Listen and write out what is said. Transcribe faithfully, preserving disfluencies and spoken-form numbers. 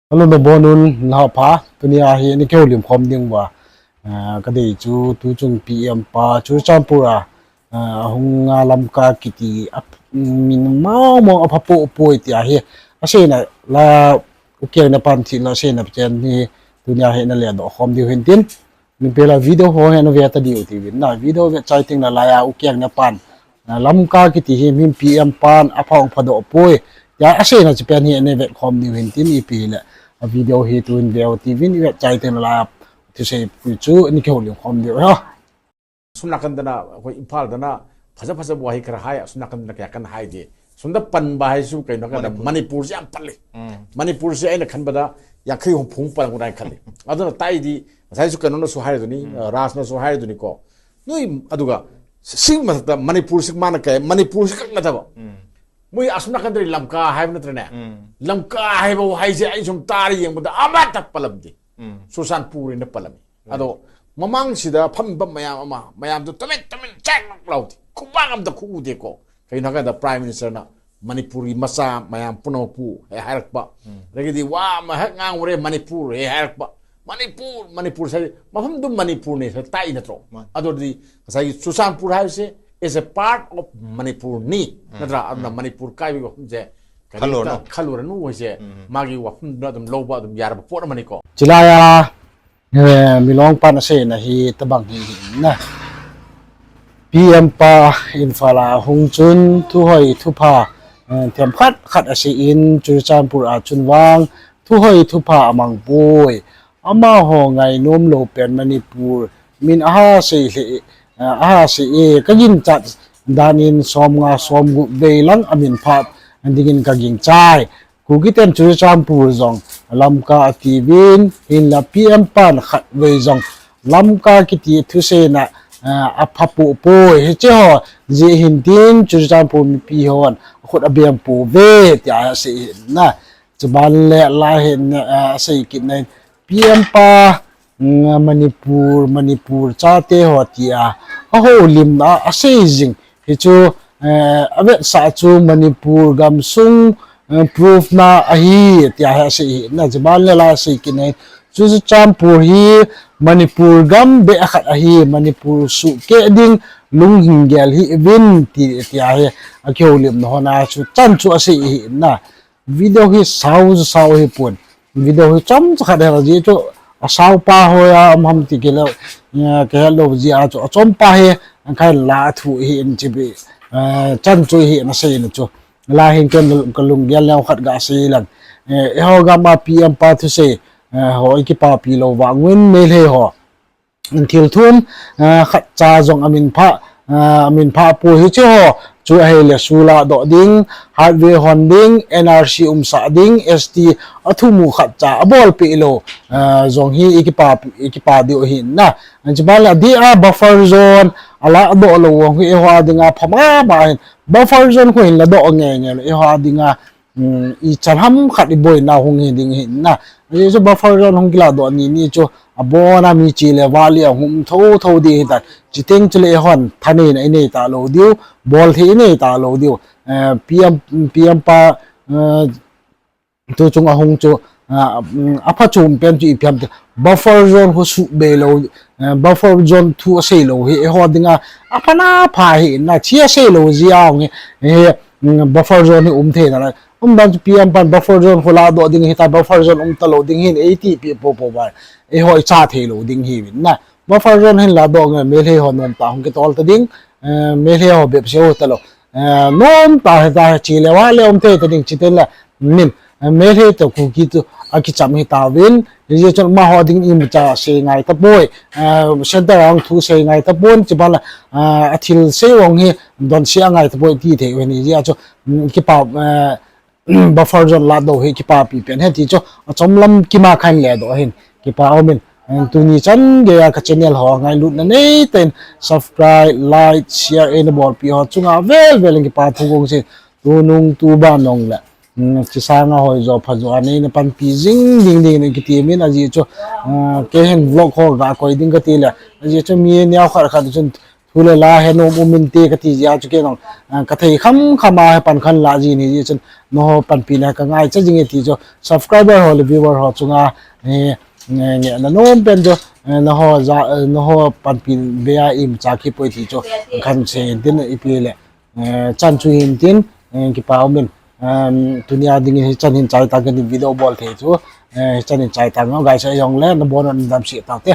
Hello, nabonun, nahapha. Tunia hi nikho lim khom ding uva, ah, kadei chu tuchung P M pa Churachandpur a, ah, hunga Lamka kiti a, min mong mong apha poh poi tia hi aseina la, ukeng na pan thi la aseina pen hi tunia hi nale doh khom diu hin tin. Min pela video ho hi nave ta diu tivin na, video ve chai teng la laiya ukeng na pan, na Lamka kiti hi min P M pan apha ong pha doh poi. Tia aseina chu pen hi nave khom diu hin tin, ipi le a video hi tuin veu tivin ve chai teng la laiya thusei pu chu nikho lim khom diu ha. Sum nakan dana, ko Imphal dana, phaja phaja bua hi kara hai, sum nakan dana kaya kan hai di. Sunda pan ba hai su kai no kan Manipur. Manipur siya pali. Manipur siya ay na kan ba da, ya kai hong phung pa lang ko dai kan li. Ado na tai di, sai su kan no su hai do ni, ras no su hai do ni ko. Nui aduga, sing ma ta Manipur sik mana kai, Manipur sik kan ta ba. Mui asum nakan dari Lamka hai na trene. Lamka hai ba hai siya ay sum tari yang ba da, ama tak palam di. Susanpur na palam. Ado, mamang sida pham bam mayam ama, mayam tu tamen, tamen, chak nak lau ti. Kubang am da ku de ko. Kai na ka da Prime Minister na Manipuri masa mayam puno pu, he harak pa. Regi di wa ma hak ngang ure Manipur, he harak pa. Manipur, Manipur sai, ma pham du Manipur ni sai tai na tro. Ado di, sai Susanpur hai se, is a part of Manipur ni. Na tra, adna Manipur kai bi ko pham se. Khalur no. Khalur nu hai se. Magi wa pham na dum lo ba dum yar ba po na Maniko. Chilaya, Eh, Milong pan aseina hi tabang hi hin na. P M pa Imphal a hung chun thuhoi thupha, eh, themkhat khat asei in Churachandpur a chun vang thuhoi thupha amang poi. Amaho ngainom lou pen Manipur min aha sei le, eh, aha sei e, ka ginchat dan in som nga som gup vei lang amin phat dingin ka gingchai. Kuki ten Churachandpur jong Lamka ati vin, hinla P M pan khat vei jong Lamka kiti thuseina, ah, apha poh poi. Hiche ho jeh hin tin Churachandpur mipi hon akhut abeng pouve tia asei hin na. Chuban le la hin, ah, asei kit na hin P M pa, mm, Manipur, Manipur chate ho tia ahoulimna asei jing. Hichu, eh, avetsah chu Manipur gamsung, eh, proof na ahi, tia hi asei hi. Na chuban le la asei kit na hin. Churachandpur hi Manipur gam beh khat ahi, Manipur suhkeh ding lunghing gel hih uvin, ti, tia hi akihoulimna hon a chu chan chu asei hi na. Video hi sao, sao hi pon. Video hi chomcha khat hela ji chu asao pa hoi a um ham ti kile, eh, kihelo ji a chu achom pa hi, an khai la thu hi in chi bi, eh, chan chu hi in asei na chu. La hin ken ka lunggel neo khat ga sei lang. Eh, eiho gam a P M pa thusei, eh, ho i kipapi lou vang un Meitei ho. Thil thum, ah, khatcha jong amin pha, ah, amin pha poi hiche ho. Chu ahile sula doh ding, highway hon ding, N R C umsah ding, S T athum u khatcha abolpeh lou, ah, jong hi i kipa, i kipa diu ahi na. Chuban le adia buffer zone ala doh lou jong hi eiho a dinga pha mama hin. Buffer zone khu hin la doh nge nge lou eiho a dinga um, ichan ham khat iboina hung hi ding hi na. Ajeh chu buffer zone hung kila doh ni ni chu abona mi chi le vale ahung um tho tho ding hi ta. Chiteng chule hon thaneina inei talou diu, bolthei inei talou diu. Eh, P M, P M pa, eh, tuchung ahung chu, ah, um, aphachom pen chu ipi ham ti. Buffer zone khu suhbei lou, eh, buffer zone thu asei lou hi eiho dinga apha na pha hi na, chi asei lou ji a hung hi, hi, mm, buffer zone hi um thei nalai. Umdan chu P M pan buffer zone khu ladoh ding hita, buffer zone um talou ding hin eiti pi po po ba. Eiho icha thei lou ding hi vin na. Buffer zone hin ladoh nge Meitei ho nomtah hung kitol ta ding, eh, Meitei ho bep se ho talou. Eh, nomtah hita chi le vale um thei ta ding chiten la min, eh, Meitei to Kuki to akicham hita vin, hijeh chun amaho ding imacha sei ngai tapoi, eh, center a hung thu sei ngai tapon, chuban la, eh, athil sei vang hi donse angai tapoi ti thei uvin hijeh a chu, mm, kipa, eh, buffer zone ladoh hi kipapi pen ahi ti chu achom lam kima khan le doh hin kipa umin. Tuni chan geiya ka channel ho ngailutna neitah in subscribe, like, share eina bolpi ho chunga vel vel in kipa thu kong sei. Tunung tuban nong le, mm, chisanga hoijo phajo a neina panpi jing ding ding in kiti min ajeh chu, ah, kei hin vlog ho ga koi ding kati le. Ajeh chu mi neo khat khat chun Tule la he nom um inte kati jeh a chu kei jong, ah, kathei kham kham a he pan khan la jin hi jeh chun nangho panpina kangaicha jing e ti chu subscriber ho le viewer ho chunga hi, eh, ngehna nom pen chu, eh, nangho ja, eh, nangho panpi beiya imacha kipoi ti chu khan sei in tin ipi le, eh, chan chu hin tin, eh, kipa um in, um, tunia dingin hichan hin chai tang, kani video bol thei chu, eh, hichan hin chai tang, guys, ahijongle nabon un damsel taute.